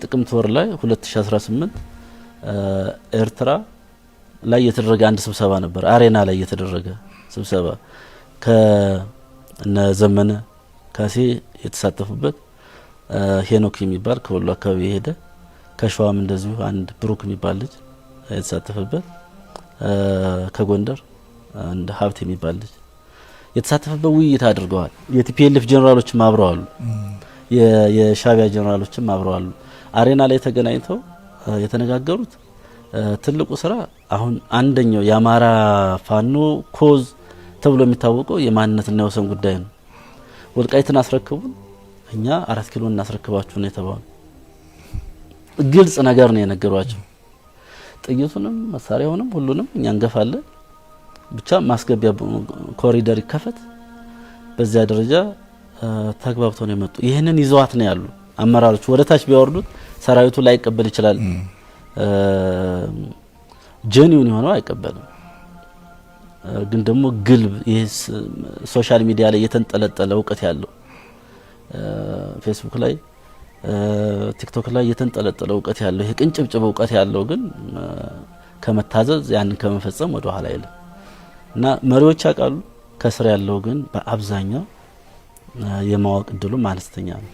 ጥቅምት ወር ላይ 2018 ኤርትራ ላይ የተደረገ አንድ ስብሰባ ነበር። አሬና ላይ የተደረገ ስብሰባ ከእነ ዘመነ ካሴ የተሳተፉበት፣ ሄኖክ የሚባል ከወሎ አካባቢ የሄደ፣ ከሸዋም እንደዚሁ አንድ ብሩክ የሚባል ልጅ የተሳተፈበት፣ ከጎንደር አንድ ሀብት የሚባል ልጅ የተሳተፈበት ውይይት አድርገዋል። የ TPLF ጀኔራሎችም አብረዋሉ፣ የሻቢያ ጀኔራሎችም አብረዋሉ። አሬና ላይ ተገናኝተው የተነጋገሩት ትልቁ ስራ አሁን አንደኛው የአማራ ፋኖ cause ተብሎ የሚታወቀው የማንነትና የወሰን ጉዳይ ነው። ወልቃይትን አስረክቡን፣ እኛ 4 ኪሎ እናስረክባችሁ ነው የተባሉ። ግልጽ ነገር ነው የነገሯቸው። ጥይቱንም መሳሪያውንም ሁሉንም እኛ እንገፋለን፣ ብቻ ማስገቢያ ኮሪደር ይከፈት። በዚያ ደረጃ ተግባብተው ነው የመጡ። ይህንን ይዘዋት ነው ያሉ አመራሮች። ወደ ታች ቢያወርዱት ሰራዊቱ ላይቀበል ይችላል። Genuine የሆነው አይቀበልም። ግን ደግሞ ግልብ ይህ social media ላይ የተንጠለጠለ እውቀት ያለው፣ ፌስቡክ ላይ፣ ቲክቶክ ላይ የተንጠለጠለ እውቀት ያለው፣ ይሄ ቅንጭብጭብ እውቀት ያለው ግን ከመታዘዝ ያንን ከመፈጸም ወደ ኋላ አይልም እና መሪዎች ያውቃሉ። ከስር ያለው ግን በአብዛኛው የማወቅ እድሉም አነስተኛ ነው።